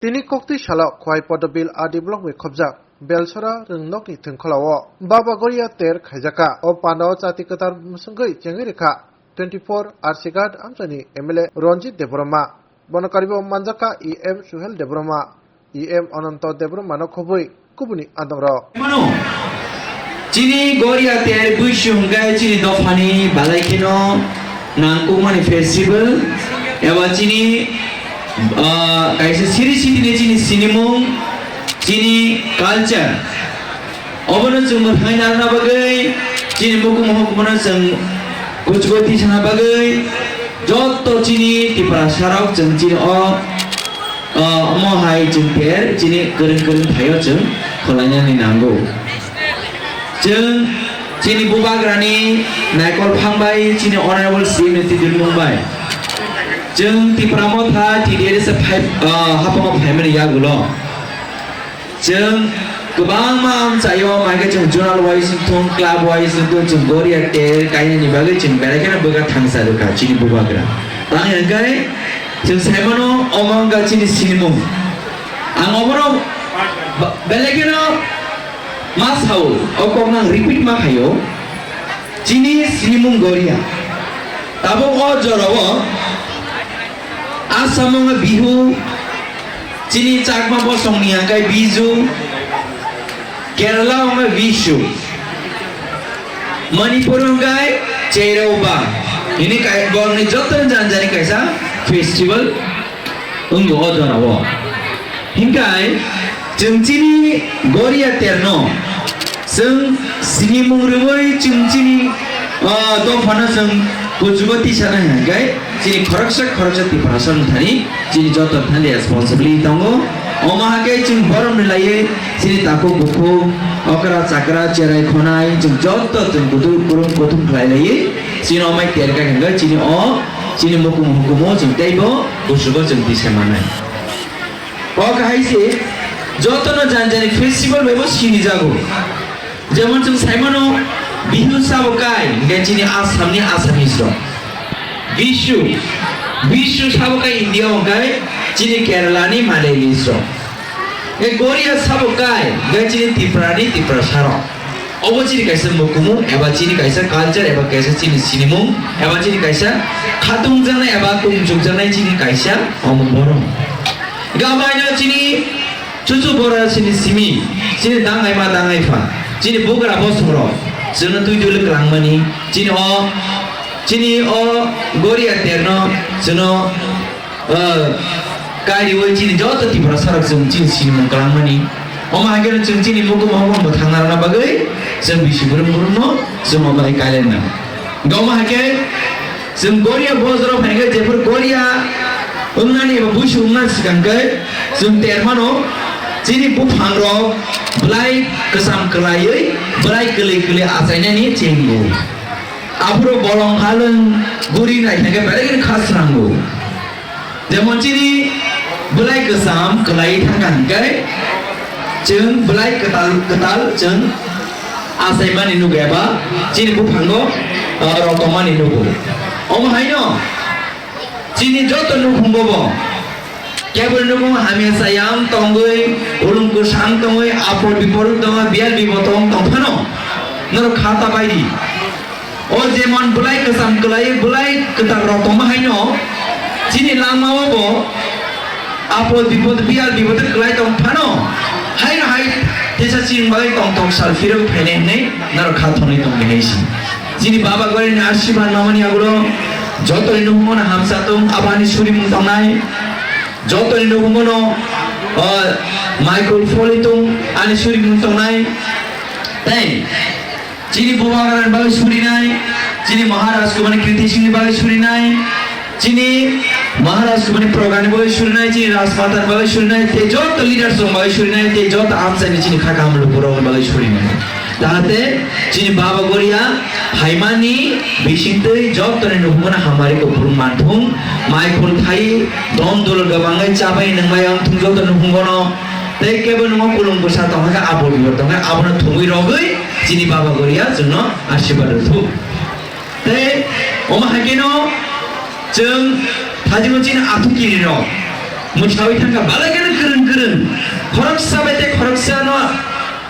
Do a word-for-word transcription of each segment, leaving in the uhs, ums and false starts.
Tini koktwi salo Khwai Podobil A D block bai khobjak Belsora rwngnokni thwngkhwlao Baba Goria ter khaijakha. O pandao chati kwtal mwswngwi chengwi rwkha twenty four R C Ghat amchaini M L A Ranjit Debbarma. Bono karibo manjakha E M Suhel Debbarma, E M Ananto Debbarmano khobwi kubuni adongrok. Mano, chini Goria ter buisong hwnkhe chini dophani balai kheno nangkukmani festival, eba chini, ah, kaisa siri sitini chini sinimung, chini culture. Obono chwng mwthangwi narwkna bagwi, chini mukumu hukumono chwng kuchugo tisana bagwi, joto chini Tiprasarok chwng chini o, o, omo hai chwng ter chini kwrwng kwrwng thaio chwng khwlainani nango. Chwng chini bubagrani naikol phang bai chini Honorable C M ni twi dulmung bai chwng Tipra Motha T D R S phai, o, haphango phaimani yagulo. Chwng kwbangma amchaio, maikhe chwng zonal wise wngthung, club wise wngthung, chwng Goria ter kainani bagwi chwng belai kheno bwkha thangsa rwkha chini bubagra. Tang hwnkhe chwng saimano omo wngkha chini sinimung. Ang obono ba-, belai kheno ma sao, o kokno ang repeat ma khaio. Chini sinimung Goria. Tabuk o jorao Assam wngkha Bihu, chini Chakma bosongni hwnkhe Biju, Kerala wngkha Vishu, Manipur wngkha Cheirao ba. Hini kai-, borokni joto janjani kaisa festival wngkha o jorao. Hinkai chwng chini Goria terno chwng sinimung rwui chwng chini, ah, dophano chwng kuchugo tisana hwnkhe chini khoroksa khoroksa Tiprasa wngthani chini joto thani responsibility tongo. Omo hakhe chwng borokni laiwi chini takhuk bukhuk, okra chakra, cherai khonai chwng joto chwng kuthum kurum kuthum khlai laiwi chini omai terkha hwnkhe chini o chini mukumu hukumu chwng teibo kuchugo chwng tisa manai. O kahai se jotono jani jani festival bai bo sini jago. Jemon chwng saimano Bihu sabo kai hwnkhe chini Assamni Assamese rok. Vishu, Vishu sabo kai India hwnkhe chini Keralani Malayalis rok. Hwnkhe Goria sabo kai hwnkhe chini Tiprani Tiprasa rok. Obo chini kaisa mukumu eba chini kaisa culture eba kaisa chini sinimung eba chini kaisa khatungjaknai eba tongchukjaknai chini kaisa omo borok. Hwnkhe omo haino chini chuchu bora chini simi, chini dangai ma dangai pha, chini bugra bosongrok chwngno twi twi kwlangmani, chini o, chini o Goria terno chwngno, ah, kariui chini joto Tiprasarok chwng chini sinimung kwlangmani. Omo hai kheno chwng chini mukumu hokon bo thangna rwna bagwi chwng bisi burum burumno chwng omo hai kailaina. Omo hai khe chwng Goria bojorok hai khe jephuru Goria wngnani eba buisu wngna swkang khe chwng termano chini buphangrok belai kwcham kwlaiwi belai kwlwi kwlwi achainani chengo. Aphuru bolong halwng guri naithangkhe belai kheno kha srango. Jemon chini belai kwcham kwlai thangkha hwnkhe chwng belai kwtal kwtal chwng achaimani nugo eba chini buphango, ah, rotongmani nugo. Omo haino chini joto nukhungo bo keboni nukhungo hamya chaya wng tongwi, ulung kwsa wng tongwi, apor bipor wng tongwi, biyal bipor tong tong phano norok kha ta bai di. O jemon belai kwcham kwlai, belai kwtal rok tongma haino chini langmao bo apod bipod biyal bipod kwlai tong phano haino hai teisa chini bagwi tong tong sal phirok phainai hwnwi norok kha thonwi tongdi hai si. Chini Baba Gorini asirwad mamani yagulo jotoni nukhungo hamsa tong, abani surimung tongnai, jotoni nukhungo, ah, Michael Foley tong, ani surimung tongnai. Tei chini Bubagrani bagwi surinai, chini Maharaj Kumar Kriti Singhni bagwi surinai, chini Maharaj Kumar Progani bagwi surinai, chini Rajmata ni bagwi surinai, tei joto leaders rok bagwi surinai, tei joto amchaini chini kha kaham lukurok bagwi surinai. Jahate chini Baba Goria phaimani bisingtwi jotoni nukhungno hamari kuphur manthung, mai khul khai, don dol gabangwi chabai nungbai wngthung joto nukhungono. Tei kebo nungo kulung bwsa tongkha khe, abo bibo tongkha, abono thumwi rogwi chini Baba Goria chwngno asirwad rwthung. Tei omo hai kheno chwng thajingo chini athukirirok, Mwsawi thangkha balai kheno kwrwng kwrwng. Khoroksa bai tei khoroksa no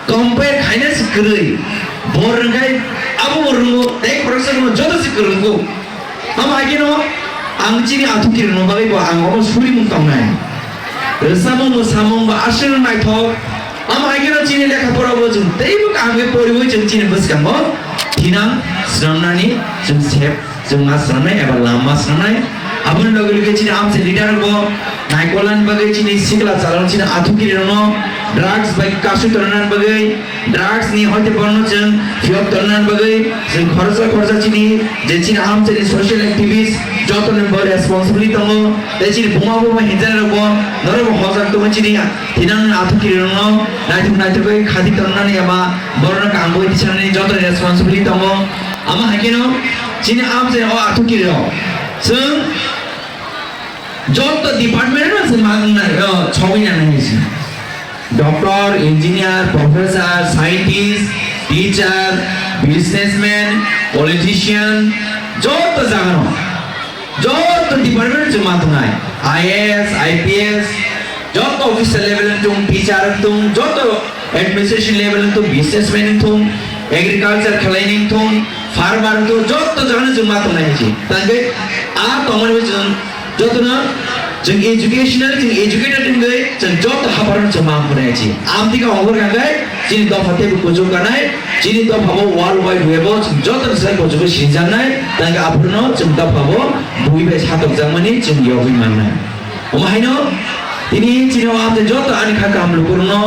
compare khaina se kwrwi. Bor rwngkhai abo bo rwngo tei khoroksa rwngo joto se kwrwngkuk. Tamo hai kheno ang chini athukiri rwno bagwi bo ang omo surimung tongnai. Rwchapmung mwsamung bo aswk naithok. Amo hai kheno chini lekha pora bo chwng teibo kaham khe poriwi chwng chini bwskango thinang swnamnani chwng sep chwng ma swnamnai eba lama swnamnai. Aboni loge loge chini amchai leader bo naikolnani bagwi chini sikla chalao chini athukiri rokno drugs bai kasui tongnani bagwi drugs ni hoite borno chwng phiyok tongnani bagwi chwng khoroksa khoroksa chini je chini amchai ni social activist joto ni bo responsibility tongo. Tei chini buma buma hinjani rok bo norok bo hojak tongwi chini thinang athukiri rokno naithok naithok khe khati tongnani eba borokno kaham khe tisanani joto responsibility tongo. Amo hai kheno chini amchai o athukiri rok chwng joto department no se ma wngnai, o, sogwi nangnai se. Doctor, engineer, professor, scientist, teacher, businessman, politician, joto jagano. Joto department chwng ma tongnai, I A S, I P S, joto officer level wng tong, teacher wng tong, joto administration level wng tong, businessman wng tong, agriculture khlainai wng tong, farmer wng tong, joto jagano chwng ma tongnai hai se. Tangkhe a tongmani bai chwng jotono chwng educational, chwng educated wngwi chwng joto hapharo chwng ma tongnai hai se. Amtwikha hongkor kha khe chini dopha teibo kuchuk kanai. Chini dopha bo world wide web o chwng joto ni slai kuchugo sinjaknai, tangkhe aphuru no chwng dopha bo bui bai satokjakmani chwng yogwi mannai. Omo haino tini chini o amchai joto ani kha kaham lukurokno,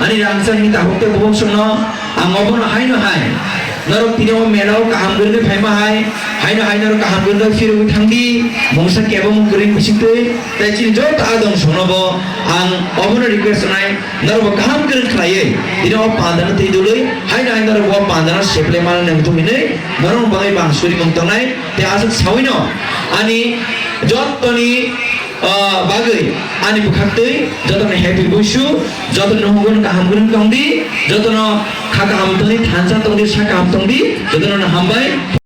ani rangchakni takhuk tei buboksongno ang obono haino hai norok tini o mela o kaham kwrwngwi phaima hai, haino hai norok kaham kwrwngwi phirogwi thangdi, mungsa kebo mung kwrwng bisingtwi, tei chini joto adong songno bo ang obono request wngnai. Norok bo kaham kwrwng khlaiwi tini o pandano twi dului haino hai norok bo pandano seplai manna nang thung hinwi norok bagwi bang suri mung tongnai. Tei aswk sawino ani jottoni, ah, bagwi ani bwkhaktwi jotono happy buisu, jotono hwnkheno kaham kwrwng tongdi, jotono kha kaham tongdi, thansa tongdi, sa kaham tongdi, jotono hambai.